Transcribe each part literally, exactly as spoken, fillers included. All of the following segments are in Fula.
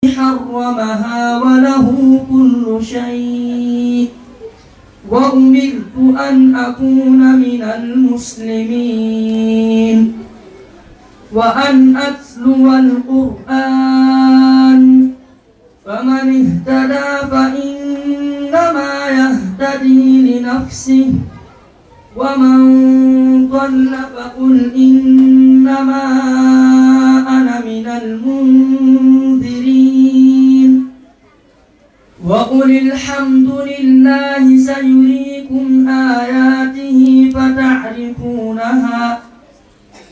حرمها وله كل شيء وأمرت أن أكون من المسلمين وأن أتلو القرآن فمن اهتدى فإنما يهتدي لنفسه ومن ضل فقل إنما أنا من المنذرين وقل الحمد لله سيريكم آياته فتعرفونها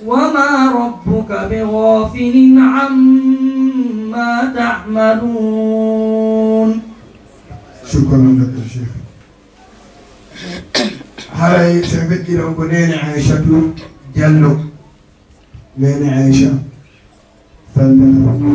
وما ربك بغافل عما تعملون. شكرا لك يا شيخ. Haray so en feƴƴi ɗon ko neene Aysatu Jallo. Neene Aysa. Sallallahu.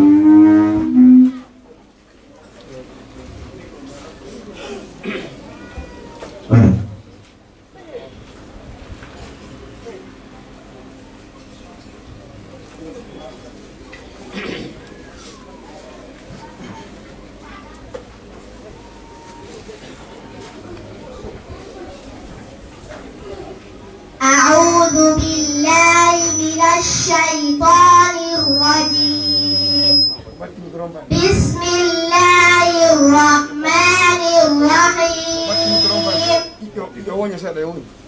أعوذ بالله من الشيطان الرجيم. بسم الله الرحمن الرحيم.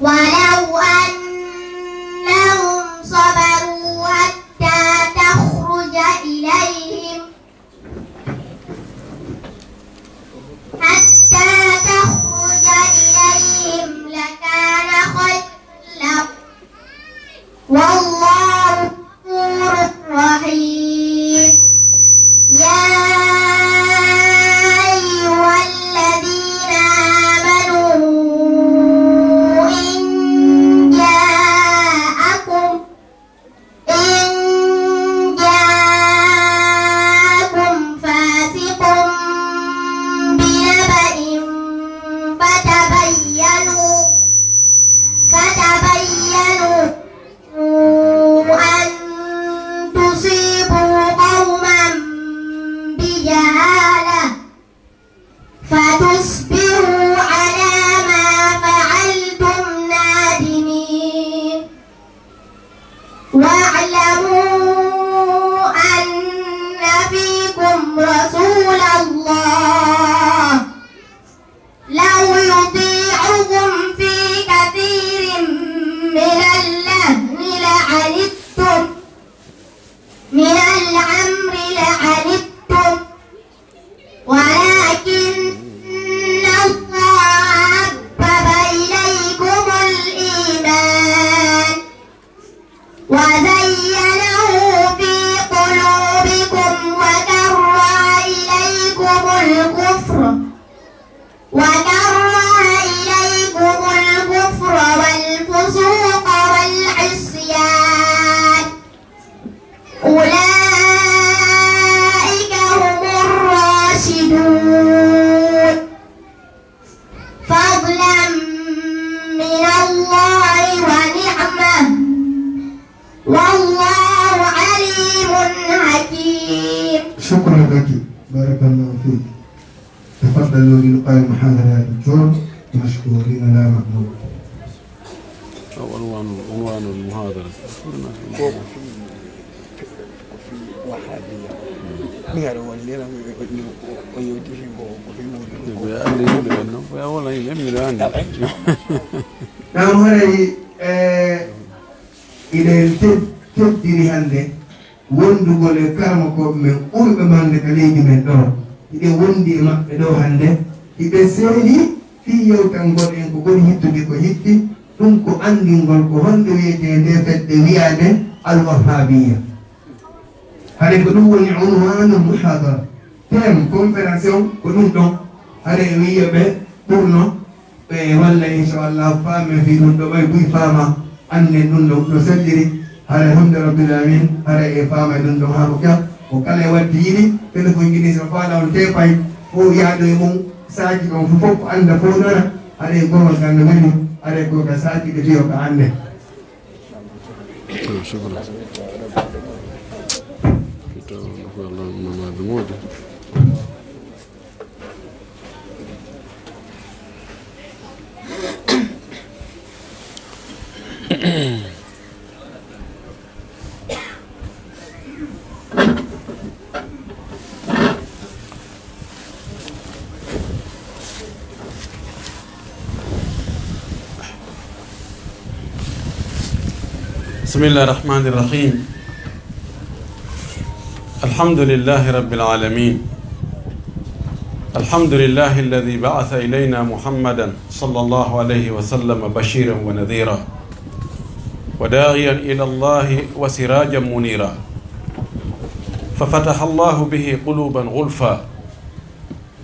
ولو أنهم صبروا حتى تخرج إليهم حتى تخرج إليهم لكان خيرا لهم. والله غفور رحيم. يا أيها الذين آمنوا إن جاءكم إن جاءكم فاسق بنبأ فتبينوا فتبينوا أن تصيبوا قوما بجهالة فتصبحوا على ما فعلتم نادمين. واعلموا أن فيكم رسول الله لو يطيعكم في كثير من الأمر لعنتم من الأمر لعنتم ولكن الله حبب إليكم الإيمان وزينه في قلوبكم وكره إليكم الكفر وكره إليكم الكفر والفسوق والعصيان أولئك هم الراشدون فضلا من الله ونعمة والله عليم حكيم. شكرا لك. بارك الله فيك. تفضلوا لإلقاء محاضرة يا دكتور. مشكورين لا مأمون. أو عنوان عنوان المحاضرة. Ko ko fi ko fi wahhabiya. Mi ara wallira ko yewtiri ko ko fi mawdu. Ko ya ande yimɓe ɓen noon ko ya wona yimɓe mi ɗo ande. Nam haray e iɗen ted- teddini hannde wonndugol e karamokooɓe men ɓurɓe maande ka leydi men ɗo. Hiɗen wonndi e maɓɓe ɗo hannde, hiɓe seedi fii yewtangol en ko ɓuri hittude ko hitti, ɗum ko anndingol ko honde wiyetee nde fedde wiyaande Al-Wahhaabiyya. Haray ko ɗum woni unwaanul muhaadara. Thème conférence on ko ɗum ɗon. Haray e wiya ɓe ɓurno ɓe walla inchallah faame fii ɗum ɗo ɓay buy faama annden ɗum ɗo no selliri. Haray alhamdu rabbil alamin haray e faama e ɗum ɗo haa ko kya ko kala e waddi yiɗi téléphone gini so faala on tepay fof yaado e mum saaji on fof fof annda fof nana. Haray gorol kan no weli haray ko ka saaji ɓe fiyo ka annde. Shukran. Fito ko Allah mama be modi. بسم الله الرحمن الرحيم. الحمد لله رب العالمين. الحمد لله الذي بعث إلينا محمدا صلى الله عليه وسلم بشيرا ونذيرا وداعيا إلى الله وسراجا منيرا، ففتح الله به قلوبا غلفا،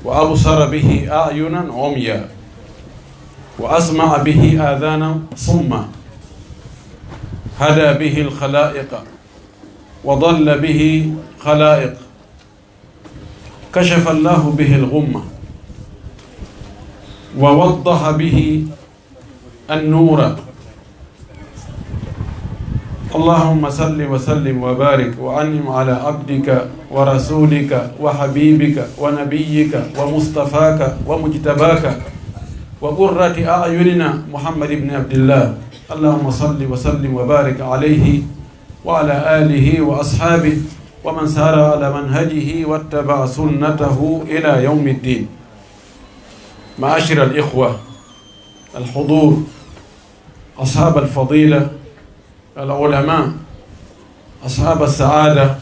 وأبصر به أعينا عميا، وأسمع به آذانا صما، هدى به الخلائق، وضل به خلائق، كشف الله به الغمة، ووضح به النور. اللهم صل وسلم وبارك وأنعم على عبدك ورسولك وحبيبك ونبيك ومصطفاك ومجتباك وقرة أعيننا محمد بن عبد الله. اللهم صل وسلم وبارك عليه وعلى آله وأصحابه ومن سار على منهجه واتبع سنته إلى يوم الدين. معاشر الإخوة الحضور، أصحاب الفضيلة، العلماء، أصحاب السعادة،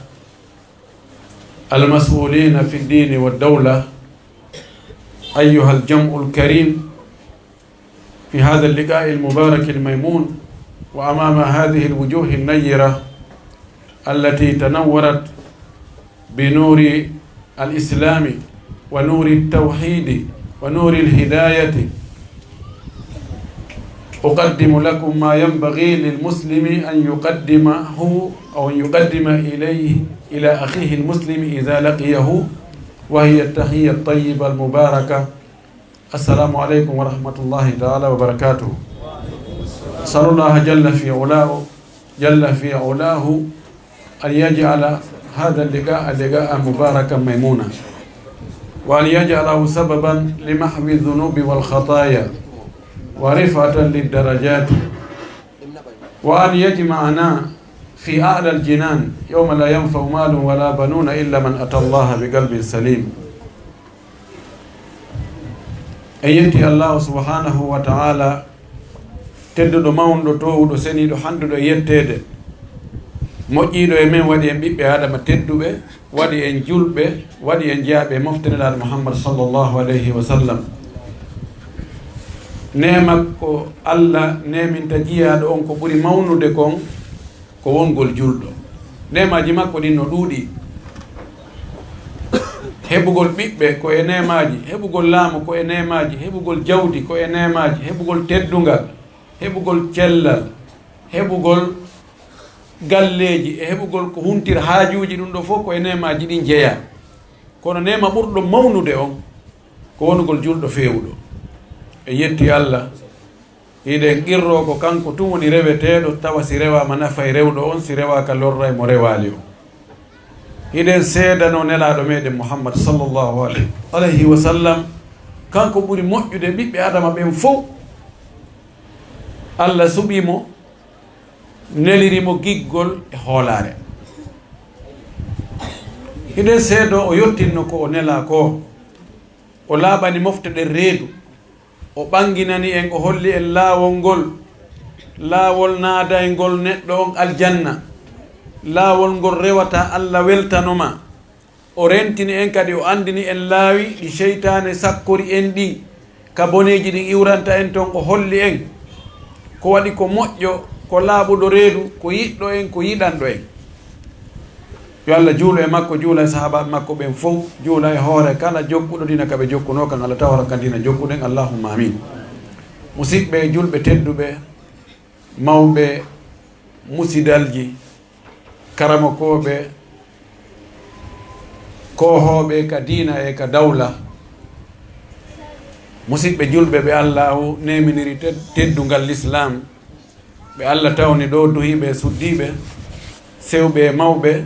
المسؤولين في الدين والدولة، أيها الجمع الكريم في هذا اللقاء المبارك الميمون، وأمام هذه الوجوه النيرة التي تنورت بنور الإسلام ونور التوحيد ونور الهداية، أقدم لكم ما ينبغي للمسلم أن يقدمه أو أن يقدم إليه، إلى أخيه المسلم إذا لقيه، وهي التحية الطيبة المباركة. السلام عليكم ورحمة الله تعالى وبركاته. أسأل الله جل في علاه، جل في علاه أن يجعل هذا اللقاء لقاء مباركا ميمونا، وأن يجعله سببا لمحو الذنوب والخطايا ورفعة للدرجات، وأن يجمعنا في أعلى الجنان يوم لا ينفع مال ولا بنون إلا من أتى الله بقلب سليم. En yetti Allahu subhanahu wa ta'ala, tedduɗo, mawnuɗo, toowuɗo, seniiɗo, handuɗo e yetteede, moƴƴiiɗo e men, waɗi en ɓiɓɓe Aadama tedduɓe, waɗi en julɓe, waɗi en jeyaaɓe e mofte Nelaaɗo Muhammad sallallahu alayhi wa sallam. Neema ko Allah neeminta jiyaaɗo on ko ɓuri mawnude kon, ko wongol julɗo. Neemaaji makko ɗin no ɗuuɗi. Heɓugol ɓiɓɓe ko e neemaaji, heɓugol laamu ko e neemaaji, heɓugol jawdi ko e neemaaji, heɓugol teddungal, heɓugol cellal, heɓugol galleeji e heɓugol ko huntira haajuuji, ɗum ɗo fof ko e neemaaji ɗin jeyaa. Kono neema ɓurɗo mawnude on ko wonugol julɗo feewuɗo. En yetti Allah. Hiɗen qirroo ko kanko tun woni reweteeɗo, tawa si rewaama nafay rewɗo on, si rewaaka lorray mo rewaali on. Hiɗen seedanoo Nelaaɗo meɗen Muhammad sallallahu alayhi wa sallam, kanko ɓuri moƴƴude ɓiɓɓe Aadama ɓen fow. Allah suɓii mo, neliri mo giggol e hoolaare. Hiɗen seedoo o yottinno ko o nelaa koo, o laaɓani mofte ɗen reedu. O ɓanginani en, o holli en laawol ngol, laawol naadayngol neɗɗo on aljanna, laawol ngol rewata Allah weltano ma. O rentini en kadi, o andini en laawi ɗi seytaane sakkori en ɗin, ka boneeji ɗin iwranta en ton. O holli en ko waɗi ko moƴƴo, ko laaɓuɗo reedu, ko yiɗɗo en, ko yiɗanɗo en. Yo Allah juulu e makko, juula e sahaabaaɓe makko ɓen fow, juula e hoore kala jokkuɗo diina ka ɓe jokkunoo kan, Allah tawara kan diina jokkuɗen, Allahumma amin. Musiɓɓe julɓe tedduɓe, mawɓe musidalji, karamokooɓe, koohooɓe ka diina e ka dawla, musiɓɓe julɓe ɓe Allaahu neeminiri ted-, teddungal Lislaam, ɓe Allah tawni ɗoo, duhiiɓe e suddiiɓe, sewɓe e mawɓe,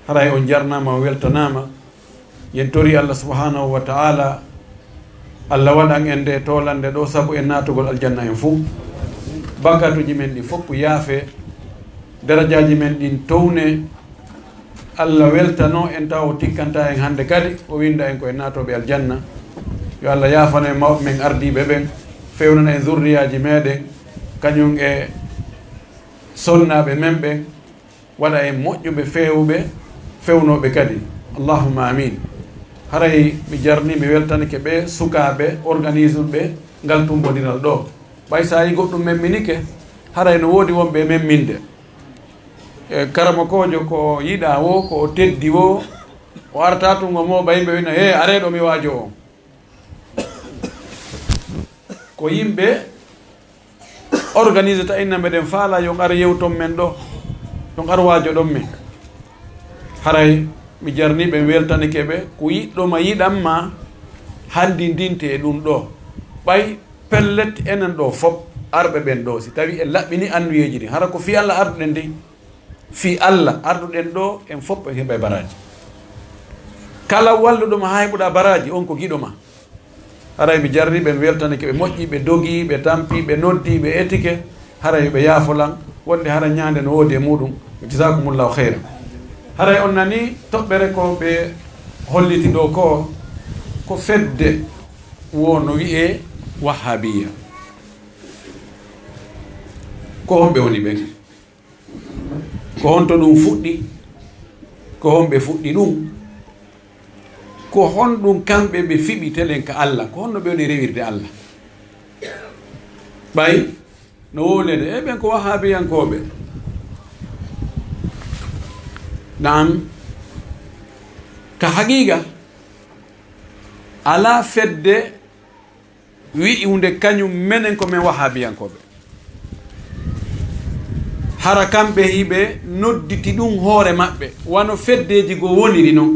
haray on jarnaama, on weltanaama. Yen tori Allah subhanahu wa ta'ala, Allah waɗan en nde toolannde ɗoo sabu en naatugol aljanna en fuu. Bakkatuuji men ɗin fof yaafe, darajaaji men ɗin towne, Allah weltano en tawa o tikkanta en hannde kadi, o winnda en ko en naatooɓe aljanna. Yo Allah yaafano en mawɓe men ardiiɓe ɓen, fewnana en zurriyaaji meɗen, kañum e Sonnaaɓe men ɓen, waɗa en moƴƴuɓe, feewuɓe, fewnooɓe kadi. Allahumma amin. Haray mi jarni, mi weltanike ɓe sukaaɓe organisuɓe ngal tumbodiral ɗo. Ɓay so a yi goɗɗum memminike, haray no woodi wonɓe e memminde. E, karamokoojo ko yiɗaa woo, ko o teddi woo, o arta tun o mooɓa yimɓe wina, "Hee, aree ɗo mi waajoo on." Ko yimɓe organise ta inna meɗen faala yo ngar yewton men ɗo, yo ngar waajoɗon men. Haray mi jarni ɓe, mi weltanike ɓe, ko yiɗɗo ma yiɗan ma hanndindinte e ɗum ɗo. Ɓay pellet enen ɗo fop arɓe ɓen ɗo, si tawi en laɓɓini annuyeeji ɗin, hara ko fii Alla arduɗen de, fii Alla arduɗen ɗo, en fop en heɓay baraaji. Kala walluɗo ma haa heɓuɗaa baraaji, on ko giɗo ma. Haray mi jarni ɓe, mi weltanike ɓe, moƴƴi, ɓe dogi, ɓe tampi, ɓe noddi, ɓe etike. Haray yo ɓe yaafo lan, wonde hara ñaande no woodi e muɗum. Jazakumullahu khayran. Haray on nani toɓɓere ko ɓe holliti ɗo ko, ko fedde woo no wi'ee Wahhabiya. Ko honɓe woni ɓen? Ko honto ɗum fuɗɗi? Ko honɓe fuɗɗi ɗum? Ko honɗum kamɓe ɓe fiɓi telen ka Alla? Ko honno ɓe woni rewirde Alla? Ɓay no wowlede, e ɓen ko Wahhabiyankooɓe. Naam, ka haqiiqa, alaa fedde wi'unde kañum menen ko men Wahhabiyankooɓe. Hara kamɓe hiɓe nodditi ɗum hoore maɓɓe, wano feddeeji goo woniri non.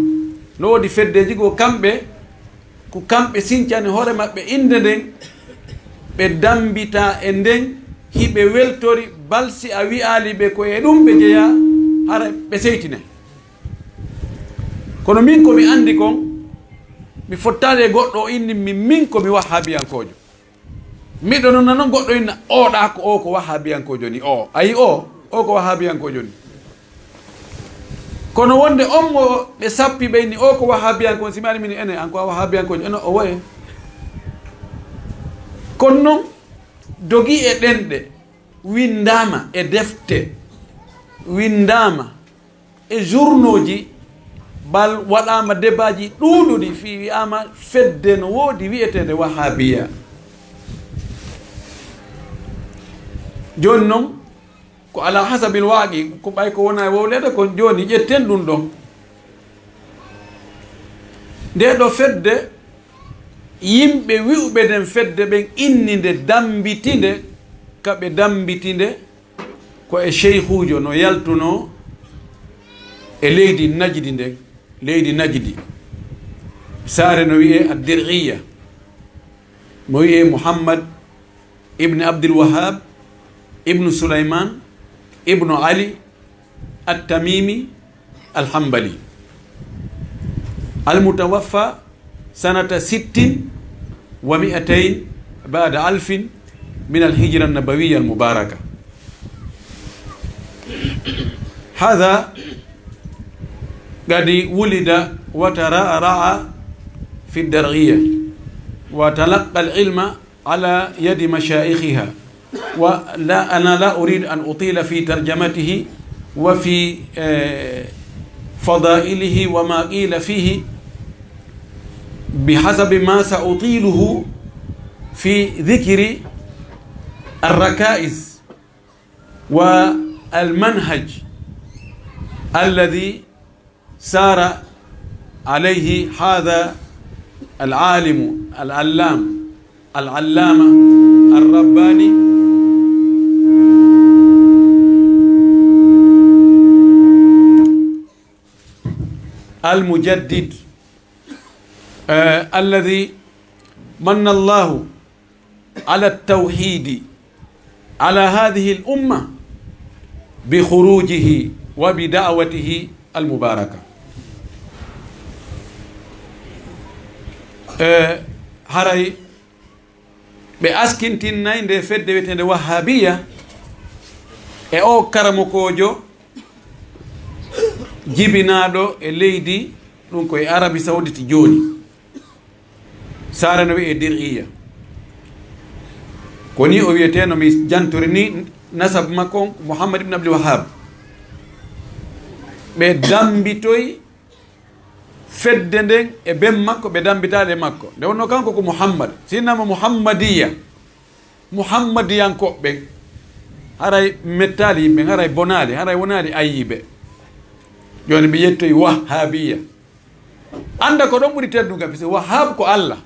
No woodi feddeeji goo kamɓe, ko kamɓe sincani hoore maɓɓe innde nden, ɓe dammbita e nden, hiɓe weltori, bal si a wi'aali ɓe ko e ɗum ɓe jeyaa, hara ɓe seytinay. Kono min ko mi anndi kon, mi fottaali e goɗɗo o inni mi, min ko mi Wahhabiyankoojo. Miɗo nana non goɗɗo inna, "O ɗa ko, o ko Wahhabiyankoojo ni, o. Ayi o, o ko Wahhabiyankoojo ni." Kono wonde on mo ɓe sappi ɓe inni, "O ko Wahhabiyanko," si mi ari min ene, "An ko a Wahhabiyankoojo," ene o woye. Kono non, dogi e ɗenɗe, winndaama e defte, winndaama e journaux ji, bal waɗaama débat ji ɗuuɗuɗi fii wi'aama fedde no woodi wi'eteende Wahhabiya. Jooni non, ko ala hasabil waaqi'i, ko ɓay ko wona e wowleede kon, jooni ƴetten ɗum ɗon. Nde ɗo fedde, yimɓe wi'uɓe nden fedde ɓen inni nde, dammbiti nde, ka ɓe dammbiti nde, ko e seykuujo no yaltunoo e leydi Najdi nden, leydi Najdi. Saare no wi'ee Ad-Dir'iyya. Mo wi'ee Muhammad ibn Abdul Wahhab ibn Sulayman ibn Ali At-Tamimi Al-Hanbali. Al-mutawaffa سنة ست ومائتين بعد ألف من الهجرة النبوية المباركة. هذا قد ولد وترعرع في الدرعية، وتلقى العلم على يد مشايخها. ولا، أنا لا أريد أن أطيل في ترجمته وفي، آه، فضائله وما قيل فيه، بحسب ما سأطيله في ذكر الركائز والمنهج الذي سار عليه هذا العالم العلام العلامة الرباني المجدد، آه، الذي من الله على التوحيد على هذه الأمة بخروجه وبدعوته المباركة. Eh, haray ɓe askintinnay nde fedde wiyeteende Wahhabiya e o karamokoojo jibinaaɗo e leydi, ɗum ko e Arabi Sawditi jooni. Saare no wi'ee Dir'iyya. Ko ni o wi'etee, no mi jantori ni, Nasab makko on ko Muhammad ibn Abdul Wahhab. Ɓe dammbitoyi fedde nden e ben makko, ɓe dammbitaali e makko. Nde wonnoo kanko ko Muhammad, si innama Muhammadiya, Muhammadiyankooɓe ɓen, haray mettaali yimɓe, haray bonaali, haray wonaali ayyiiɓe. Jooni ɓe yettoyi Wahhaabiya. Annda ko ɗon ɓuri teddungal, parce que Wahhaab ko Alla.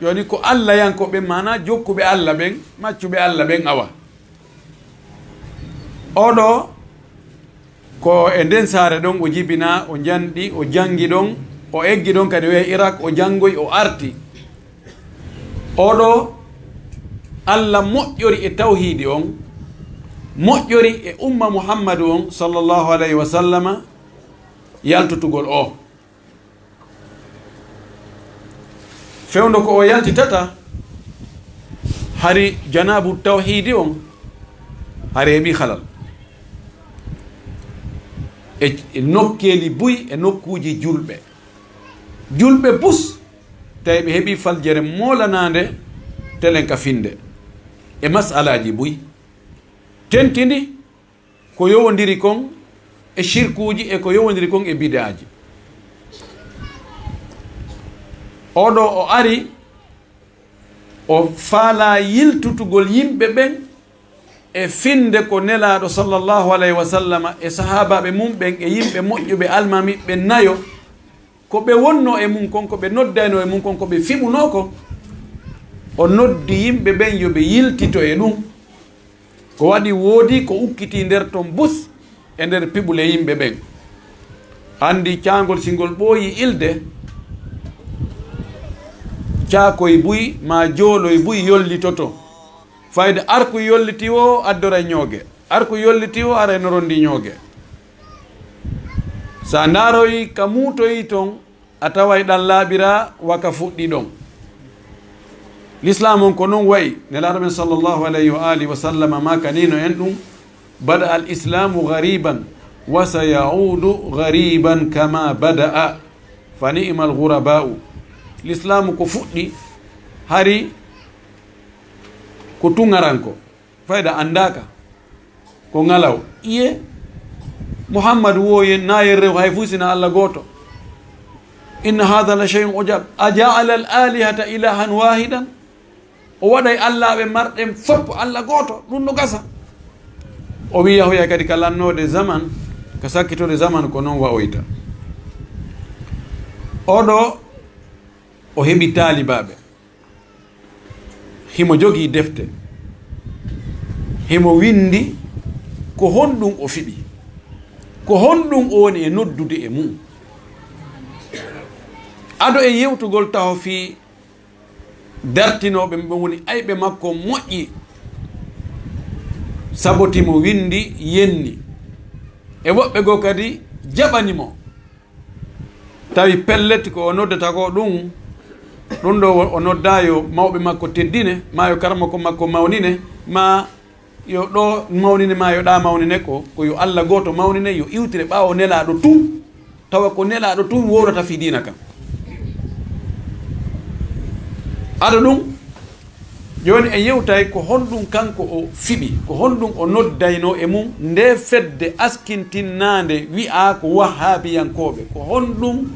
Jooni ko Allayankooɓe, maanaa jokkuɓe Alla ɓen, maccuɓe Alla ɓen, awa. Oo ɗoo, ko e nden saare ɗon o jibinaa, o janɗi, o janngi ɗon, o eggi ɗon kadi o yahi Irak, o janngoyi, o arti. Oo ɗoo, Alla moƴƴori e tawhiidi on, moƴƴori e umma Muhammadu on, sallallahu alayhi wa sallama, yaltutugol oo. Fewndo ko o yaltitata, hari janaabu tawhiidi on, hari heɓi halal. E, e nokkeeli buy, e nokkuuji julɓe. Julɓe bus, tawi ɓe heɓi faljere moolanaande telen ka finde. E masalaaji buy. Tentindi, ko yowondiri kon e shirkuuji e ko yowondiri kon e bid'aaji. Oo ɗoo o ari, o faalaa yiltutugol yimɓe ɓen e finde ko Nelaaɗo sallallahu alayhi wa sallama e sahaabaaɓe mum ɓen e yimɓe moƴƴuɓe almaamiiɓe nayo, ko ɓe wonnoo e mum kon, ko ɓe noddaynoo e mum kon, ko ɓe fiɓunoo kon, o noddi yimɓe ɓen yo ɓe yiltito e ɗum. Ko waɗi woodii ko ukkitii nder ton bus e nder piɓule yimɓe ɓen. Anndi caangol si ngol ɓooyii ilde, caakoy buy maa jooloy buy yollitoto. Fayda arkuy yollitii woo addoray ñooge. Arkuy yollitii woo aray no ronndii ñooge. So a ndaaroyii ka muutoyii ton, a taway ɗan laaɓiraa wa ka fuɗɗii ɗon. Lislaamu on ko non wa'i. Nelaaɗo men sallallahu alayhi wa alihi wa sallama maakaniino en ɗum, "Bada al islaamu gariban, wa sa yaudu gariban kama bada'a, fa ni'mal guraba'u." Lislaamu ko fuɗɗi, hari ko tuŋaranko. Fayda anndaaka. Ko ŋalaw. Iye, Muhammadu woo yen, naa yen rew hay fuu sina Alla gooto. "Inna haadha la shay'un ujab. A ja'ala al alihata ilahan wahidan?" O waɗay allaaɓe marɗen fof Alla gooto. Ɗum no gasa. O wi'i yahoya kadi ka lannoode zaman, ka sakkitorde zaman ko non wa'oyta. Oo ɗoo, o heɓi taalibaaɓe. Himo jogii defte. Himo winndi ko honɗum o fiɓi. Ko honɗum o woni e noddude e mum. Ado e yewtugol taho fii dartinooɓe mo, woni ayɓe makko moƴƴi. Saboti mo winndi yenni. E woɓɓe goo kadi jaɓani mo. Tawi pellet ko o noddata ko ɗum, ɗum ɗo o, o noddaa yo mawɓe makko teddine, maa yo karamoko makko mawnine, maa yo ɗo mawnine, maa yo ɗa mawnine, ko, ko yo Alla gooto mawnine, yo iwtire ɓaawo Nelaaɗo tun, tawa ko Nelaaɗo tun wowlata fii diina kan. Ado ɗum, jooni en yewtay ko honɗum kanko o fiɓi, ko honɗum o noddaynoo e mum ndee fedde askintinnaande wi'aa ko Wahhaabiyankooɓe, ko honɗum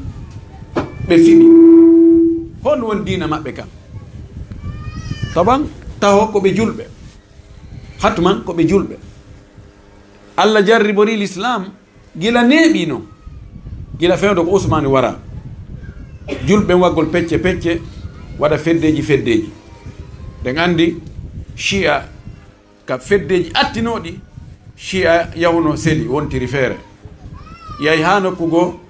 ɓe fiɓi, honɗum woni diina maɓɓe kan. Taban taho ko ɓe julɓe, hatman ko ɓe julɓe. Alla jarriborii Lislaam gila neeɓii non, gila fewndo ko Usmaani wara. Julɓe ɓen waggol pecce pecce, waɗa feddeeji feddeeji. Ɗen anndi Shi'a ka feddeeji attinooɗi, Shi'a yahunoo seli, wontiri feere. Yahi haa nokku goo,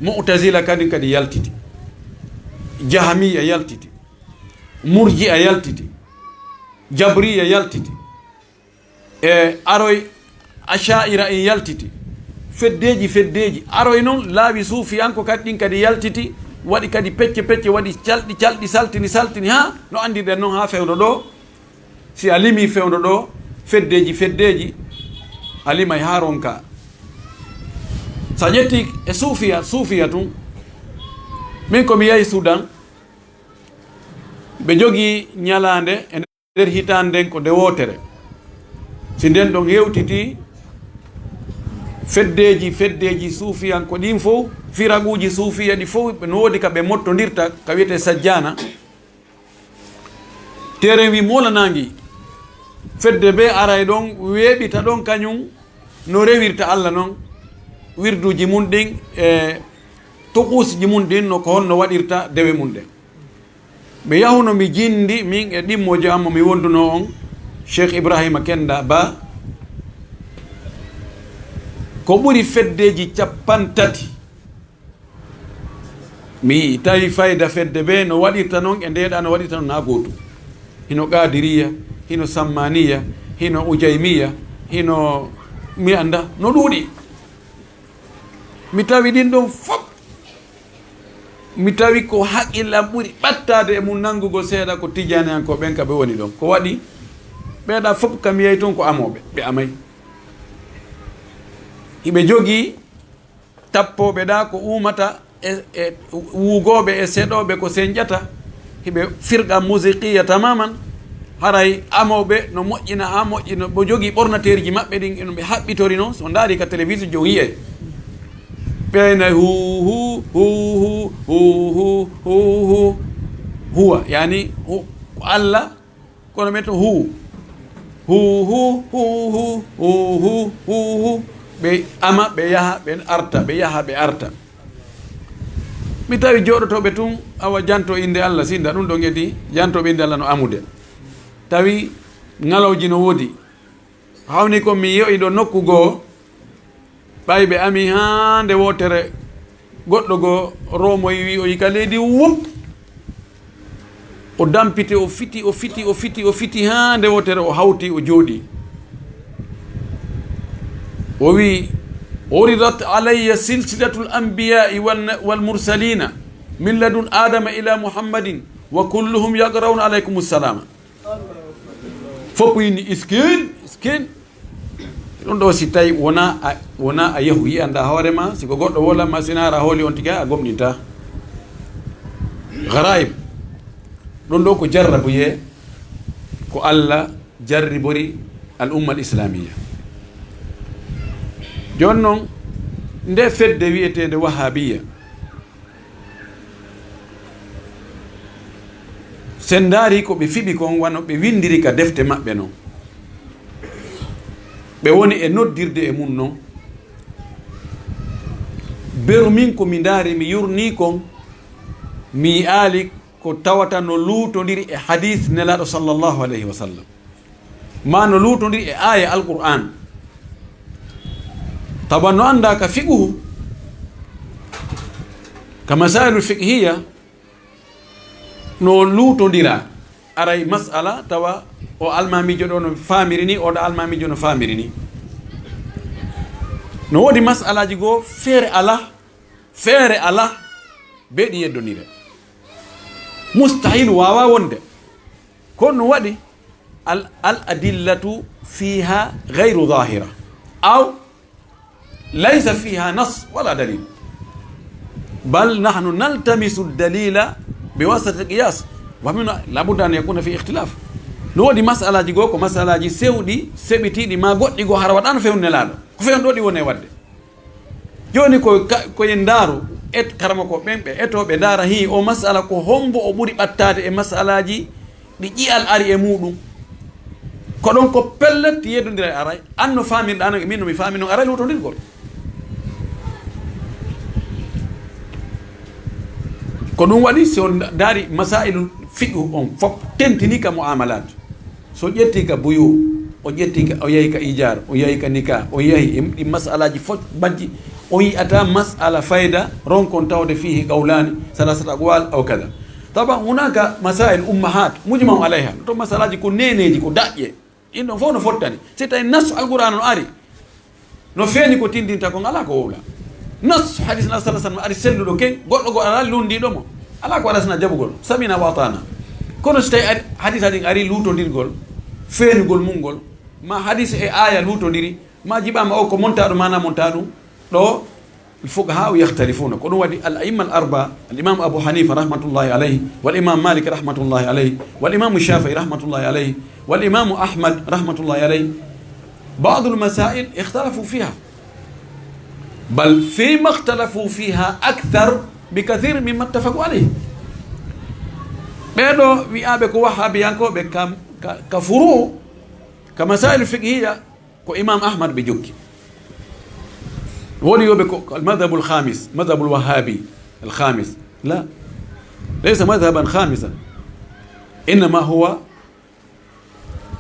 Mu'tazila kadin kadi yaltiti. Jahamiya yaltiti. Murji'a yaltiti. Jabriya yaltiti. E aroy Asha'ira en yaltiti. Feddeeji, feddeeji. Aroy non laawi suufiyanko kadi ɗin kadi yaltiti. Waɗi kadi pecce, pecce, waɗi calɗi, calɗi, saltini, saltini, haa no anndirɗen non haa fewndo ɗo. Si a limii fewndo ɗo, feddeeji, feddeeji, a limay haa ronka. Sa ƴetti e suufiya, suufiya tun, min ko mi yahi Sudan, ɓe jogii ñalaande e nder hitaande nden ko nde wootere. Si nden ɗon hewtiti feddeeji, feddeeji suufiyanko ɗin fow, firaguuji suufiya ɗi fow, no woodi ka ɓe mottondirta, ka wiyetee sajjaana. Teeren wi moolanaangi. Fedde bee aray ɗon, weeɓita ɗon kañum, no rewirta Alla non, wirduuji mun ɗin, e tuquusiji mun ɗin, no ko honno waɗirta dewe mun ɗen. Mi yahuno mi jindi, min e ɗimmoojo am mo mi wondunoo on, Cheikh Ibrahima Kenda Ba, ko ɓuri feddeeji cappanɗe tati. Mi tawi fayda fedde bee no waɗirta non e ndeeɗa no waɗirta non naa gootu. Hino Qaadiriya, hino Sammaniya, hino Ujaymiya, hino mi annda no ɗuuɗi. Mi tawi ɗin ɗon fof. Mi tawi ko haqqillam ɓuri ɓattaade e mun nanngugol seeɗa ko Tijaaniyankooɓe ɓen ka ɓe woni ɗon. Ko waɗi ɓeeɗa fof ka mi yehi ton ko amooɓe, ɓe amay. Hiɓe jogii tappooɓe ɗa ko uumata e, e wuugooɓe e seeɗooɓe ko senƴata. Hiɓe firqa musiqiya tamaman. Haray amooɓe no moƴƴina haa moƴƴina, ɓe jogii ɓornateeriji maɓɓe ɗin, eno ɓe haɓɓitori non. So ndaari ka télévision, jo yi'ay. Ɓe nay hu, hu, hu, hu, hu, hu, hu, hu, hu. Huwa, yani, hu, ko Alla, kono ɓe to hu. Hu, hu, hu, hu, hu, hu, hu, hu. Ɓe ama, ɓe yaha, ɓe arta, ɓe yaha, ɓe arta. Mi tawi jooɗotooɓe tun, awa janto innde Alla, sinda ɗun ɗon eti, jantooɓe innde Alla no amude. Tawi ŋalawji no woodi. Hawni ko mi yo'i ɗo nokku goo, ɓay ɓe ami haa nde wootere, goɗɗo goo roomoyi, wi o yi ka leydi wup. O dampiti, o fiti, o fiti, o fiti, o fiti haa nde wootere o hawti, o jooɗii. O wi, "Uridat alayya silsilatul anbiya'i wal, wal mursalina min ladun Adama ila Muhammadin wa kulluhum yaqrawna alaykumus salama." Fof yini, "Iskin, iskin." Ɗum ɗo si tawi wona a, wona a yahu yi'anda hoore ma, si ko goɗɗo wola ma, si naara hooli on tigi a gomɗinta. Garaib. Ɗum ɗo ko jarrabuye, ko Allah jarribori al umma al islamiyya. Jooni noon, nde fedde wi'eteende Wahabiya, sen ndaari ko ɓe fiɓi kon, wano ɓe winndiri ka defte maɓɓe non, ɓe woni e noddirde e mum non. Beru min ko mi ndaari, mi yurnii kon, mi yi'aali ko tawata no luutondiri e hadiis Nelaaɗo sallallahu alayhi wa sallam, maa no luutondiri e aaya Alqur'aan. Tawa no anndaa ka fiqhu, ka masaa'ilul fiqhiyya, no luutondira. Aray mas'ala tawa o almaamiijo ɗo no faamiri ni, oɗo almaamiijo no faamiri ni. No woodi mas'alaaji goo feere alaa, feere alaa, bee ɗi yeddondire. Mustahil, waawaa wonde. Ko no waɗi? Al, al adillatu fiha gayru zahira, aw laysa fiha nas wala dalil, bal nahnu naltamisu dalila bi wasitati qiyas, wa min labudda an yakuna fi ikhtilaf. No woodi mas'alaaji goo, ko mas'alaaji sewɗi, seɓitiiɗi, maa goɗɗi goo hara waɗaano fewndo Nelaaɗo. Ko fewndo ɗi woni e waɗde. Jooni ko ka, ko yen ndaaru, et, karamoko ɓen ɓe etoo, ɓe ndaara, hii, o masala ko hombo o ɓuri ɓattaade e masalaaji ɗi ƴi'al ari e muuɗum. Ko ɗon ko pellet yeddondira e aray. An no faamirɗaa non e min no mi faami non, aray luutondirgol. Ko ɗum waɗi, si on ndaari masaa'ilul fiqhu on fof tentini ka mu'amalat. So ƴetti ka buyu, o ƴetti ka, o yahi ka ijaar, o yahi ka nika, o yahi e ɗi masalaaji fof majji, o yi'ata masala fayda ronkon tawde fihi qawlani, salasata aqwal aw kada. Taban hunaka masail ummahat mujma'u alayha. To masalaaji ko neeneeji, ko daƴƴe. Ɗin ɗon fof no fottani. Si tawi nas Alqur'aan no ari, no feeñi ko tindinta kon, alaa ko wowla. Nas hadis na sallallahu alaihi wasallam ari selluɗo ken, goɗɗo goo alaa lunndiiɗo mo. Alaa ko waɗata sina jaɓugol. Sami'na wa ata'na. Kono si tawi ari, hadis ɗin ari luutondirgol, feeñugol mum ngol, ma hadis e aaya luutondiri, ma jiɓaama o ko montaa ɗum, maanaa montaa ɗum, ɗo الفقهاء يختلفون. Ko ɗum waɗi al a'imma al arba, al imam Abu Hanifa rahmatullahi alayhi, wal imam Malik rahmatullahi alayhi, wal imam Shafi'i rahmatullahi alayhi, wal imam Ahmad rahmatullahi alayhi, بعض المسائل اختلفوا فيها، بل فيما اختلفوا فيها أكثر بكثير مما اتفقوا عليه. Ɓee ɗoo wi'aaɓe ko wahhabiyankooɓe kam, ka, ka furu, ka masail fiqhiya, ko Imam Ahmad ɓe jokki. Woni yo ɓe ko, ko المذهب الخامس، مذهب الوهابي الخامس. لا، ليس مذهبا خامسا، إنما هو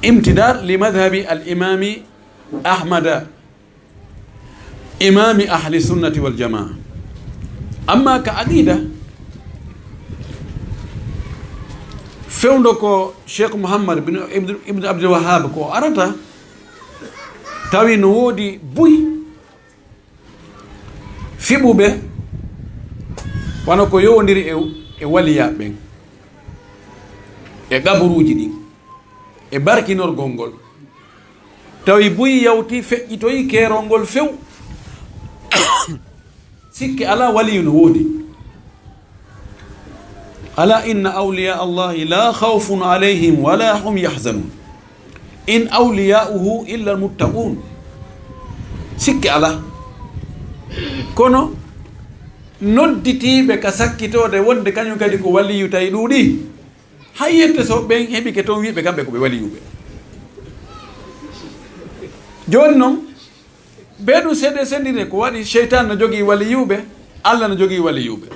امتداد لمذهب الإمام أحمد، إمام أهل السنة والجماعة. أما كعقيدة، fewndo ko Cheikh Mouhammad bin Ibn, Ibn Abdul Wahhab ko arata, tawi no woodi buy fiɓuɓe, wano ko yowondiri e, e waliyaaɓe ɓen, e qaburuuji ɗin, e barkinorgol ngol. Tawi buy yawti, feƴƴitoyi keerol ngol few. Sikke alaa, waliyu no woodi. ألا إن أولياء الله لا خوف عليهم ولا هم يحزنون. إن أولياؤه إلا المتقون. Sikke alaa. Kono nodditiiɓe ka sakkitoode wonde kañum kadi ko waliyu tawi ɗuuɗi, hay yette so ɓen heɓike toon wi'ɓe kamɓe ko ɓe waliyuɓe. Jooni noon, ɓee ɗum seede sendire ko waɗi seytaan no jogii waliyuɓe, Alla no jogii waliyuɓe.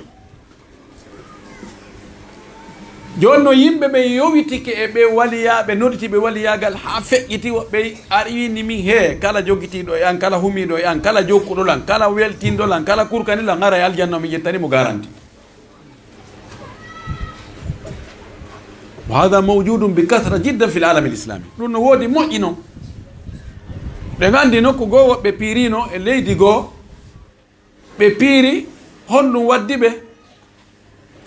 Jooni noon, yimɓe ɓe yowitike e ɓe waliyaaɓe, nodditiiɓe waliyaagal haa feƴƴiti, woɓɓe ari wi'ni min, "Hee, kala jogitiiɗo e an, kala humiiɗo e an, kala jokkuɗo lan, kala weltinɗo lan, kala kurkani lan, hara e aljanna o mi ƴettani mo garanti." وهذا موجود بكثرة جدا في العالم الإسلامي. Ɗum no woodi moƴƴi noon. Ɓe nganndi nokku goo woɓɓe piirino e leydi goo, ɓe piiri honɗum waddi ɓe.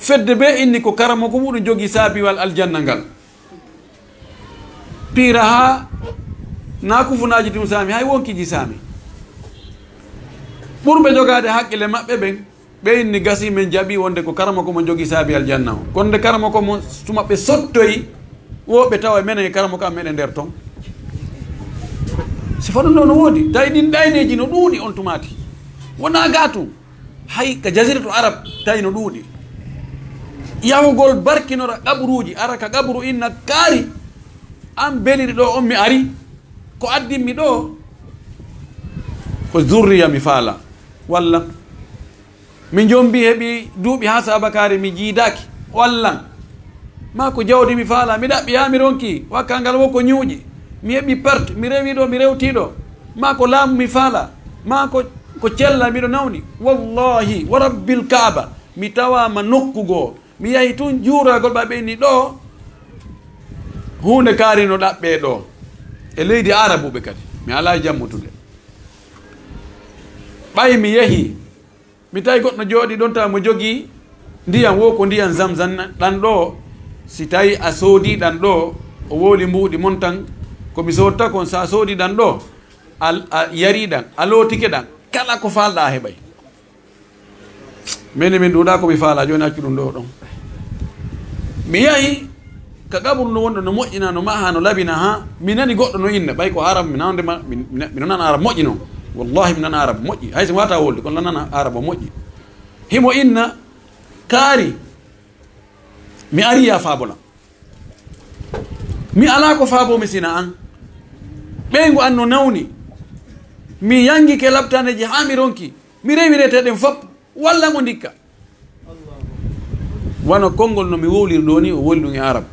Fedde bee inni ko karamoko muɗum jogii saabiwal aljanna ngal. Piira haa naa kufunaaji ɗum saami, hay wonkiiji saami. Ɓurɓe jogaade hakkille maɓɓe ɓen, ɓe inni gasii men jaɓii wonde ko karamoko mon jogii saabi aljanna o. Kono nde karamoko mon tuma ɓe sottoyi, wo ɓe tawa menen e karamoko am meɗen nder ton. Sifa ɗum ɗo no woodi, tawi ɗin ɗayneeji no ɗuuɗi on tumaati. Wonaa gaa tun, hay ka jaziratu Arab tawi no ɗuuɗi. Yahugol barkinora qaburuuji, ara ka qaburu inna kaari, an beliri ɗo on mi ari, ko addin mi ɗo, ko zurriya mi faala, walla mi jombi heɓi duuɓi haa saabakaare mi jiidaaki, o Allan. Maa ko jawdi mi faala, mi ɗaɓɓi haa mi ronki, wakka ngal wo ko ñuuƴi. Mi heɓi perte, mi rewi ɗo, mi rewti ɗo. Maa ko laamu mi faala, maa ko, ko cella miɗo nawni. Wallahi, wa rabbil Kaaba, mi tawaama nokku goo. Mi yahi tun juuragol ɓa ɓe inni ɗo, huunde kaari no ɗaɓɓe ɗo. E leydi Aarabuɓe kadi, mi alaa jammutude. Ɓay mi yahi, mi tawi goɗɗo jooɗi ɗon, tawa mo jogii ndiyam, wo ko ndiyam Zamzam ɗan ɗo. Si tawi a soodi ɗan ɗo, o wowli mbuuɗi mon tan, ko mi soodta kon, sa soodi ɗan ɗo, a, a yari ɗan, a lootike ɗan, kala ko faalɗa a heɓay. Mene min ɗuuɗa ko mi faalaa, jooni accu ɗum ɗo ɗon. Mi yahi ka qaburu no wonɗo, no moƴƴina, no maha, no labina, haa mi nani goɗɗo no inna, ɓay ko Arab, mi nande ma, mi, mi, mi nana Arab moƴƴi non. Wallahi, mi nana Arab moƴƴi. Hay so mi wata wolde, kono nana Arab o moƴƴi. Himo inna, kaari, mi ari ya faabolan. Mi alaa ko faabo mi sina an. Ɓeyngu an no nawni. Mi yangike labtaneji haa mi ronki. Mi rewi reteɗen fop. Walla mo ndikka. Wano konngol no mi wowliri ɗo ni, o woli ɗum e Arab.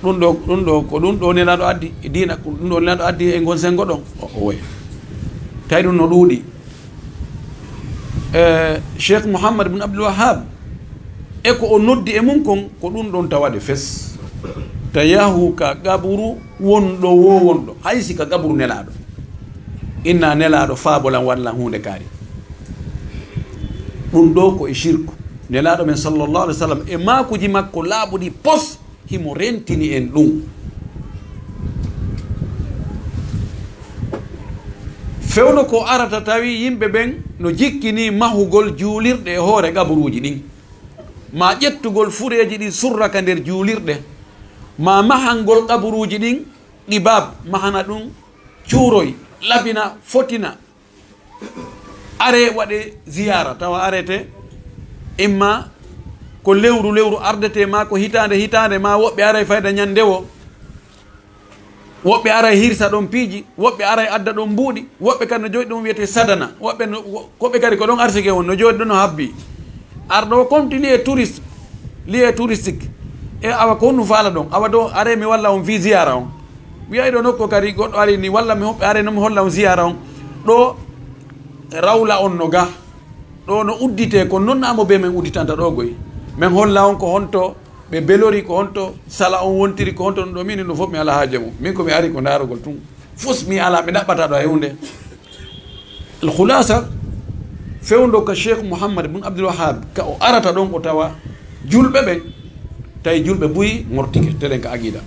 Ɗum ɗo, ɗum ɗo, ko ɗum ɗo Nelaaɗo addi e diina, ko ɗum ɗo Nelaaɗo addi e ngon sengo ɗon. O, o woy. Tawi ɗum no ɗuuɗi. E, Cheikh Mouhammad bin Abdul Wahhab, e ko o noddi e mum kon, ko ɗum ɗon tawade fes. Ta yahu ka qaburu wonɗo wo wonɗo, hay si ka qaburu Nelaaɗo. Inna Nelaaɗo faabolan waɗalan huunde kaari. Ɗum ɗo ko e shirku. Nelaaɗo men sallallahu alaihi wasallam e maakuji makko laaɓuɗi pos, himo rentini en ɗum. Fewndo ko arata tawi yimɓe ɓen no jikkini mahugol juulirɗe e hoore qaburuuji ɗin, ma ƴettugol fureeji ɗin surra ka nder juulirɗe, ma mahangol qaburuuji ɗin Qibab, mahana ɗum, cuuroy, labina, fotina. Are waɗe ziyara, tawa arete, imma ko lewru lewru ardete, ma ko hitaande hitaande, ma woɓɓe aray fayda ñande wo. Woɓɓe aray hirsa ɗon piiji, woɓɓe aray adda ɗon mbuuɗi, woɓɓe kadi no joyi ɗum wiyete sadana, woɓɓe no, wo-, koɓe kadi ko ɗon arsike on, no joyi ɗum no habbi. Arɗo o konti lieu touriste, lieu touristique. E awa ko honɗum faala ɗon? Awa ɗo are mi walla on fii ziyara on. Wi'ay ɗo nokko kadi goɗɗo ari ni walla mi hoɓɓe are no mi holla on ziyara on. Ɗo rawla on no ga. Ɗo no uddite ko non amo be men udditanta ɗo goy. Men holla on ko honto ɓe belori, ko honto sala on wontiri, ko honto ɗum ɗo minin ɗum fof mi ala haaje mum. Min ko mi ari ko ndaarugol tun. Fus mi ala, mi ɗaɓɓata ɗo e hunde. Al khulasa, fewndo ka Cheikh Mouhammad bun Abdul Wahhab, ka o arata ɗon o tawa julɓe ɓen, tawi julɓe buy mortike, teɗen ka aqida.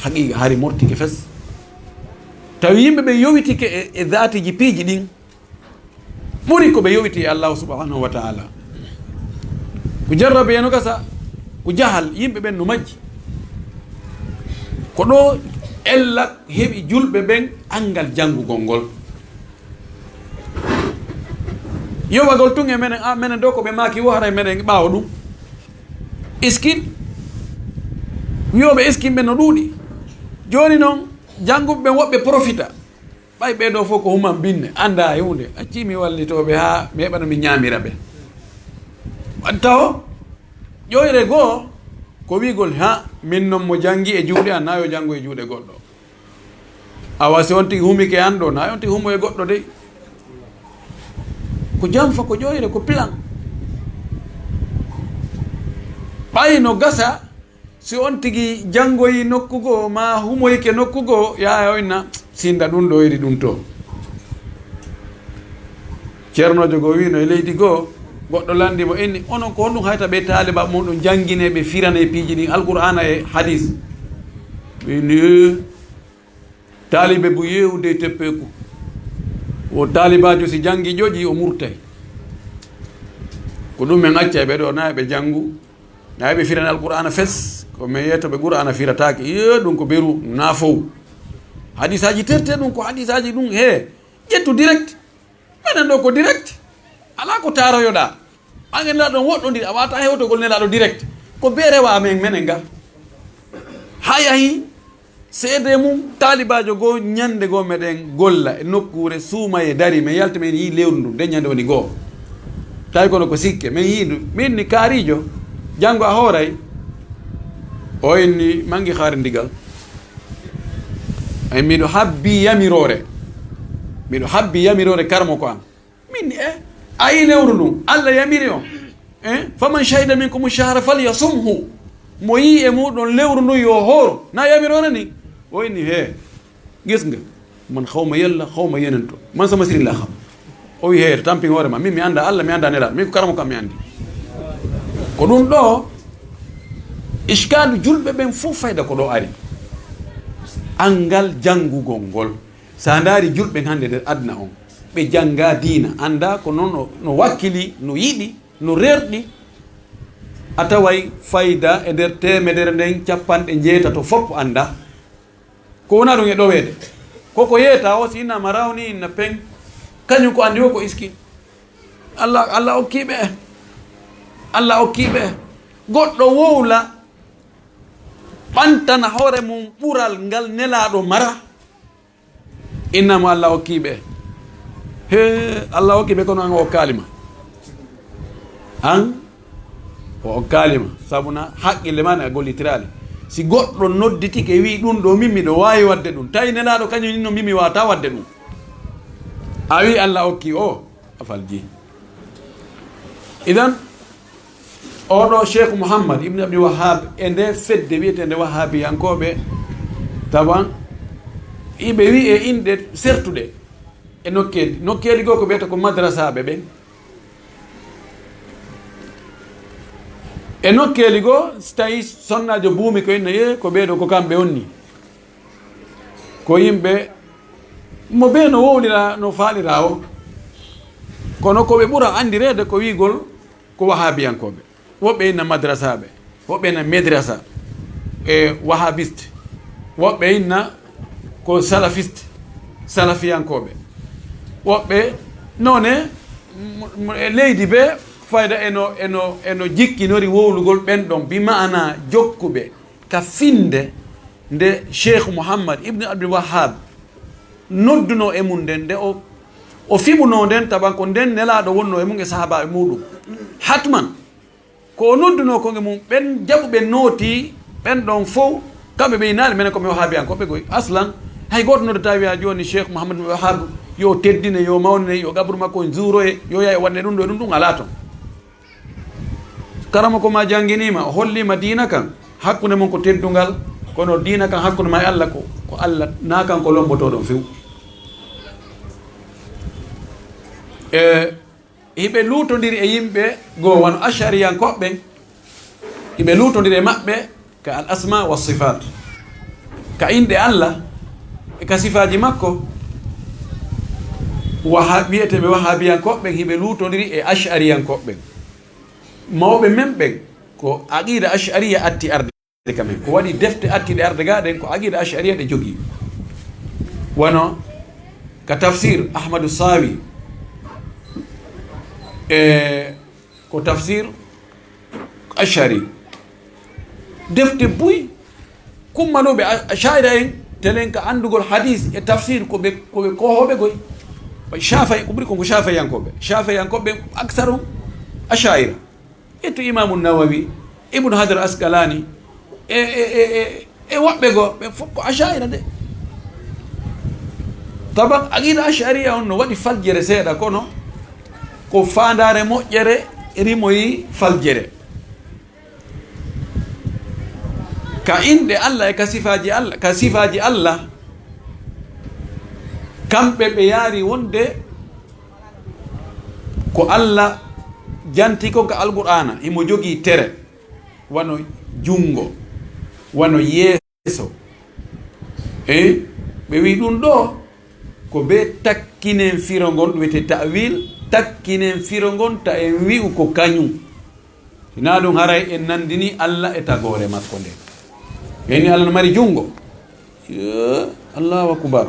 Haqiqa hari mortike fes. Tawi yimɓe ɓen yowitike e, e zaatiji piiji ɗin, ɓuri ko ɓe yowiti e Allahu subhanahu wa ta'ala. Ko jarrabe no gasa, ko jahal, yimɓe ɓen no majji. Ko ɗo ella heɓi julɓe ɓen angal janngugol ngol. Yowagol tun e menen, a menen ɗo ko ɓe maaki wo haray menen ɓaawo ɗum. Iskin, wiyooɓe iskin ɓen no ɗuuɗi. Jooni non, jannguɓe ɓen woɓɓe profita. Ɓay ɓee ɗoo fof ko human binne, anndaa e huunde. Accii mi wallitoo ɓe haa mi heɓa no mi ñaamira ɓe. Taho, ƴoyre goo, ko wi'gol, "Ha, min non mo janngi e juuɗe an, naa yo janngo e juuɗe goɗɗo." Awa, si on tigi humike an ɗoo, naa yo on tigi humo e goɗɗo dey. Ko janfa, ko ƴoyre, ko plan. Ɓay no gasa, si on tigi janngoyi nokku goo, maa humoyike nokku goo, yaaya o inna, "Sinda ɗum ɗo iri ɗum to." Ceernoojo goo wi'no e leydi goo, goɗɗo lanndi mo, inni, "Onon ko honɗum hayta ɓe taaliba muɗum janngine ɓe firane piiji ɗin Alqur'aana e Hadiis?" Ɓe inni, "Eh, taalibe bu yeewude e teppeeku. Wo taalibaajo si janngi ƴoƴi, o murtay." Ko ɗum men acca ɓe ɗo, naa ɓe janngu, naa ɓe firana Alqur'aana fes. Ko men yeeto ɓe Qur'aana firataake. Iyo, ɗum ko beru, naa fow. Hadiisaaji terte ɗum ko hadiisaaji ɗum, he, ƴettu direct. Menen ɗo ko direct. Alaa ko taaroyoɗaa. An e Nelaaɗo on woɗɗondiri, a waata hewtogol Nelaaɗo direct. Ko bee rewa amen, menen ga. Haa yahi seede mum, taalibaajo goo, ñannde goo meɗen golla e nokkuure, suumaye dari, men yalti men yii lewru ndun, nden ñannde woni goo. Tawi kono ko sikke, men yii ndu. Min ni kaariijo, janngo a hooray. O inni, "Manngi haarindigal." Ay, miɗo habbi yamiroore. Miɗo habbi yamiroore karmo ko an. Min, eh, a yii lewru ndun, Allah yamiri on. Eh, "Faman shahida minkumu shahra falyasumhu." Mo yii e muɗum lewru ndun yo hooru. Naa yamiroore ni? O inni, "He, gis nga. Man xawma yalla, xawma yenanto. Man sama sëriñ laa xam." O wi, "He, tampi hoore ma. Min mi annda Allah, mi annda Nelaaɗo. Min ko karamo kam mi anndi." Ko ɗum ɗo, iskaalu julɓe ɓen fof fayda ko ɗo ari. Anngal janngugol ngol. Sa ndaari julɓe hannde nder aduna on, ɓe jannga diina, annda ko non no, no wakkili, no yiɗi, no rerɗi. A taway fayda e nder teemedere nden, capanɗe njeetato fof annda. Ko wona ɗum e ɗoweede. Koko yeeta o, si inna ma rawni, inna peng, kañum ko anndi o ko iski. Allah, Allah okki ɓe. Allah okki ɓe. Goɗɗo wowla, ɓantana hoore mum ɓural ngal Nelaaɗo mara. Inna mo Allah okki ɓe. He, Allah okki ɓe, kono an o okkaali ma. An o okkaali ma. Sabu na haqqille ma na gollitiraali. Si goɗɗo nodditike, wi, "Ɗum ɗo min miɗo waawi waɗde ɗum." Tawi Nelaaɗo kañum inno, "Min mi waawata waɗde ɗum." A wi, "Allah okki o." A falji. Idan, oɗo Cheikh Mouhammad Ibn Abdul Wahhab e nde fedde wiyeteende Wahhabiyankooɓe, tawan iɓe wi'e inɗe sertuɗe e nokkeeli. Nokkeeli goo ko ɓeyta ko madrasaaɓe ɓen. E nokkeeli goo, si tawi sonnaajo buumi ko inna, "Yee, ko ɓee ɗoo ko kamɓe onni." Ko yimɓe mo bee no wowlira, no faalira o. Kono ko ɓe ɓura anndireede ko wi'gol ko Wahaabiyankooɓe. Woɓɓe inna madrasaaɓe, woɓɓe inna medrasa e wahabiste, woɓɓe inna ko salafiste, salafiyankooɓe. Woɓɓe noone, m-, m-, e leydi ɓe, fayda eno, eno, eno jikkinori wowlugol ɓen ɗon, bi maana jokkuɓe ka finde nde Cheikh Muhammad ibn Abdul Wahhab noddunoo e mum nden, nde o, o fiɓunoo nden, taban ko nden Nelaaɗo wonnoo e mum e sahaabaaɓe muuɗum. Hatman, ko o noddunoo kon e mum, ɓen jaɓuɓe nootii, ɓen ɗon fow, kamɓe ɓe inaali menen ko mi wahaabiyankooɓe koy. Aslan, hay gooto noddataa wi'a jooni Cheikh Muhammad ibn Wahhab, yo teddine, yo mawnine, yo qabru makko juuroye, yo yaye waɗne ɗum ɗo e ɗum, ɗum alaa ton. Karamoko ma jannginiima, o holliima diina kan, hakkunde mon ko teddungal, kono diina kan hakkunde ma e Allah ko, ko Allah na kan ko lombotooɗon few. E hiɓe luutondiri e yimɓe goo, wano Ash'ariyankooɓe ɓen, hiɓe luutondiri e maɓɓe ka al asma wa sifaat, ka inɗe Allah e ka sifaaji makko. Waha-, wi'eteeɓe Wahaabiyankooɓe ɓen hiɓe luutondiri e Ash'ariyankooɓe ɓen. Mawɓe men ɓen ko aqida Ash'ariya atti arde ka men. Ko waɗi defte attiiɗe arde gaa ɗen, ko aqida Ash'ariya ɗe jogii. Wano ka tafsir Ahmadu Sawi, e ko tafsir Ash'ari. Defte buy, kummanooɓe a-, Ash'ariya en, telen ka anndugol hadis e tafsir, ko ɓe, ko ɓe koohooɓe koy. Shafai, ko ɓuri kon ko Shafiyankooɓe. Shafiyankooɓe aksarum Ash'ariya. Ittu Imaamu Nawawi, Ibnu Hajar Asqalaani, e, e, e, e, e woɓɓe goo, ɓe fof ko Ash'ariya de. Taban, aqida Ash'ariya on no waɗi faljere seeɗa, kono ko faandaare moƴƴere rimoyi faljere. Ka inɗe Allah e ka sifaaji Allah, ka sifaaji Allah, kamɓe ɓe yaari wonde ko Allah janti kon ka Alqur'aana, himo jogii tere, wano junngo, wano yeeso. E ɓe wi'i ɗum ɗoo ko be takkinen firo ngon, ɗum wiyetee ta'wil, takkinen firo ngon ta en wi'u ko kañum. Hinaa ɗum, haray en nanndini Allah e tagoore makko nden. Ɓe inni Allah no mari junngo. Yee, Allahu akbar.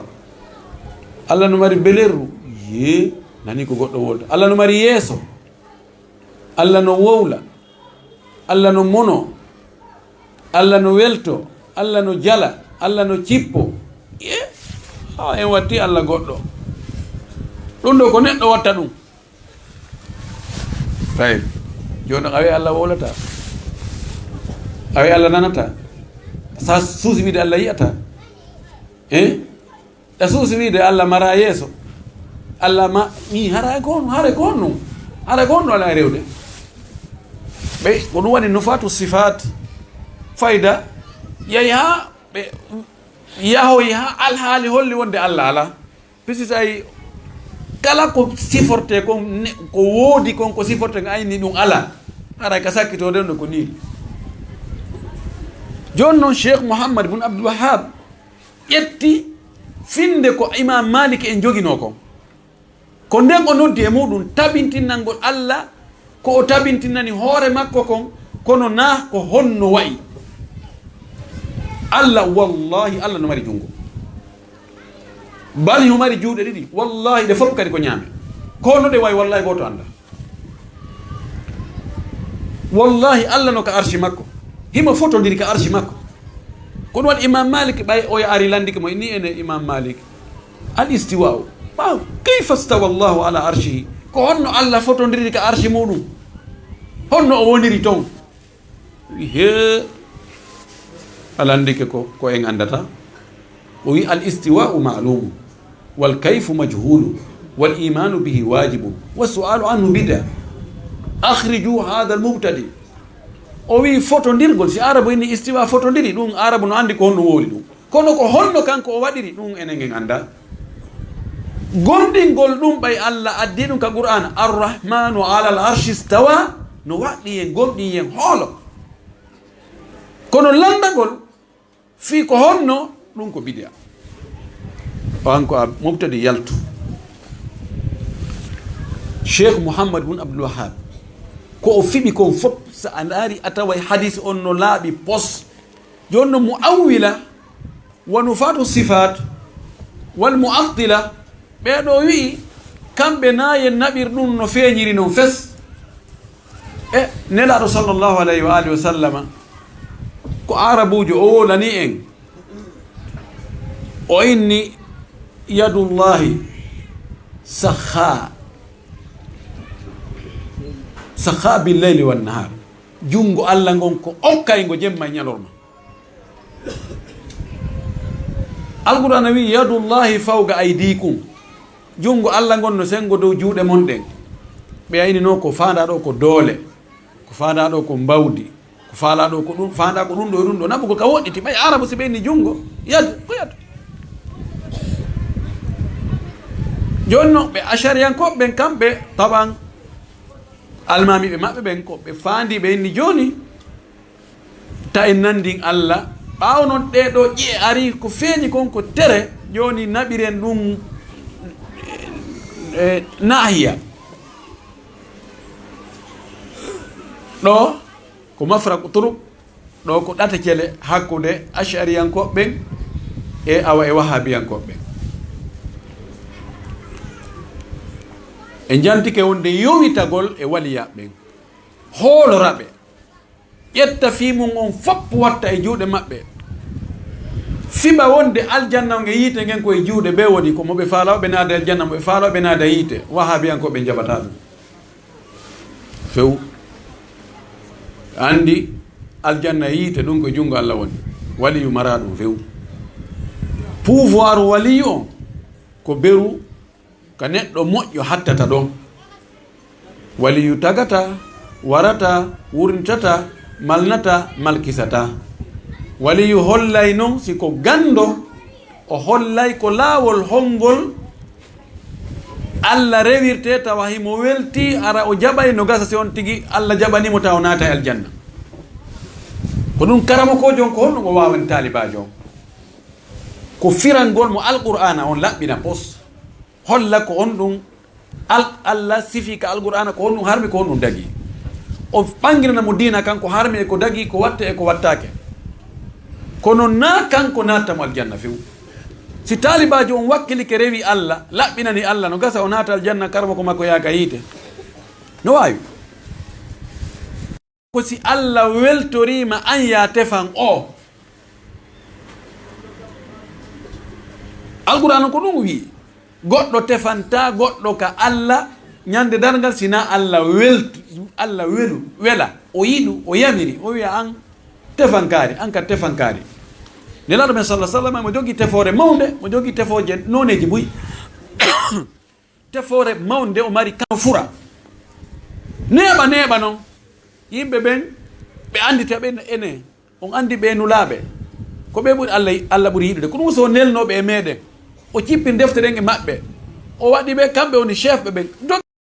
Allah no mari belerru. Yee, nani ko goɗɗo wolta. Allah no mari yeeso. Allah no wowla. Allah no mono. Allah no welto. Allah no jala. Allah no cippo. Yee, haa en watti Allah goɗɗo. Ɗum ɗoo ko neɗɗo watta ɗum. Tawi. Jooni a wi'ay Allah wowlataa? A wi'ay Allah nanataa? Sa suusi wi'ude Allah yi'ataa? Eh? A suusi wi'ude Allah maraa yeeso? Allah ma, mi hara ko on, hara ko on non. Hara ko on non alaa e rewde. Ɓe, ko ɗum waɗi nufaatu sifaat fayda, yahi haa ɓe yahoyi haa alhaali holli wonde Allah alaa. Puisque tawi kala ko siforte kon, ne, ko woodi kon, ko siforte kon, ayni ɗum alaa. Haray ka sakkitoo ɗon ɗo ko nii. Jooni non Cheikh Mouhammad bun Abdul Wahhab ƴetti finde ko Imam Malik en joginoo kon. Ko nden o noddi e muɗum tabintinnangol Allah ko o tabintinani hoore makko kon, kono naa ko honno wa'i. Allah, wallahi, Allah no mari junngo. Bal himo mari juuɗe ɗiɗi. Wallahi, ɗe fof kadi ko ñaame. Ko honno ɗe wa'i, wallahi, gooto anndaa. Wallahi, Allah no ka arshi makko. Himo fotondiri ka arshi makko. Ko ɗum waɗi Imam Malik, ɓay oya ari lanndike mo, inni ene Imam Malik. Al istiwa'u. Ɓaawo, kayfa stawa Allahu ala arshihi? Ko honno Allah fotondiri ka arshi muɗum? Honno o woniri ton? He, a lanndike ko, ko en anndata. O wi, al istiwa'u ma'lumu, wal kayfu majhulu, wal imanu bihi wajibu, wa su'alu anhu bid'a. Akhriju hadha al mubtadi. O wi fotondirgol, si Arabu inni istiwa fotondiri, ɗum Arabu no anndi ko honno wowli ɗum. Kono ko honno kanko o waɗiri ɗum, enen en anndaa. Gomɗingol ɗum ɓay Allah addi ɗum ka Qur'aana, Ar-Rahmanu alal arshi stawa, no waɗɗi en, gomɗi en hoolo. Kono lanndagol fii ko honno, ɗum ko bidi'a. O an ko a mubtadi, yaltu. Cheikh Mouhammad bun Abdul Wahhab, ko o fiɓi kon fof, so a ndaari a taway hadis on no laaɓi pos. Jooni non mu'awwila, wa nufaatu sifaat, Wal mu'attila, ɓee ɗoo wi'i, kamɓe naa yen naɓir ɗum no feeñiri non fes. E Nelaaɗo sallallahu alayhi wa alihi wa sallama, ko Aarabuujo, o wowlani en. O inni, "Yadullahi sakha, sakha bil layli wan nahar." Junngo Alla ngon ko okkayngo jemma e ñalorma. Alqur'aana wi'i, "Yadullahi fawqa aydikum." Junngo Alla ngon no senngo dow juuɗe mon ɗen. Ɓe ayni non ko faandaa ɗoo ko doole, ko faandaa ɗoo ko mbawdi, ko faalaa ɗoo ko ɗum, faandaa ko ɗum ɗoo e ɗum ɗoo. Naɓugol ka woɗɗiti, ɓay Aarabu si ɓe inni junngo, yadu, ko yadu. Jooni non, ɓe Ashariyankooɓe ɓen kamɓe, taban, almaamiiɓe maɓɓe ɓen, ko ɓe faandii, ɓe inni jooni, ta en nanndin Alla. Ɓaawo non ɗee ɗoo ƴi'e ari, ko feeñi kon ko tere, jooni naɓiren ɗum, e, naahiya. Ɗoo ko mafraku turuk, ɗoo ko ɗate cele hakkunde Ashariyankooɓe ɓen e awa e Wahaabiyankooɓe ɓen. En jantike wonde yowitagol e waliyaaɓe ɓen, hoolora ɓe, ƴetta fii mun on fof watta e juuɗe maɓɓe. Fiɓa wonde aljanna on e yiite ngen ko e juuɗe ɓe woni, ko mo ɓe faalaa ɓe naada aljanna, mo ɓe faalaa ɓe naada yiite. Wahaabiyankooɓe ɓe njaɓataa ɗum. Few. Anndi aljanna e yiite ɗum ko e junngo Alla woni. Waliyu maraa ɗum few. Pouvoir waliyu on ko beru ka neɗɗo moƴƴo hattata ɗon. Waliyu tagata, warata, wurnitata, malnata, malkisata. Waliyu hollay non si ko ganndo, o hollay ko laawol honngol Alla rewirte tawa himo welti, ara o jaɓay, no gasa si on tigi Alla jaɓani mo tawa o naata e aljanna. Ko ɗum karamokoojo on, ko honɗum o waawani taalibaajo on? Ko firangol mo Alqur'aana on laɓɓina pos. Holla ko on ɗum Al-, Alla sifi ka Alqur'aana ko on ɗum harmi, ko on ɗum dagi. O ɓanginana mo diina kan ko harmi e ko dagi, ko watte e ko wattaake. Kono naa kanko naatta mo aljanna few. Si taalibaajo on wakkilike rewi Alla, laɓɓinani Alla, no gasa o naata aljanna, karamoko makko yaaka yiite. No waawi. Ko si Alla weltoriima an yaa tefan o. Alqur'aana ko ɗum wi'i. Goɗɗo tefantaa goɗɗo ka Alla ñande darngal, sinaa Alla weltu, Alla welu, wela, o yiɗu, o yamiri, o wi'a an tefankaari, an ka tefankaari. Nelaaɗo men sallallahu alaihi wasallam mo jogii tefoore mawnde, mo jogii tefooje nooneeji buy. Tefoore mawnde o mari kan fura. Neeɓa, neeɓa non. Yimɓe ɓen, ɓe anndita ɓe ene. On anndi ɓee nulaaɓe. Ko ɓe ɓuri Alla, Alla ɓuri yiɗude. Ko ɗum so o nelnooɓe e meɗen. O cippin defte ɗen e maɓɓe. O waɗi ɓe, kamɓe woni chef ɓe ɓen.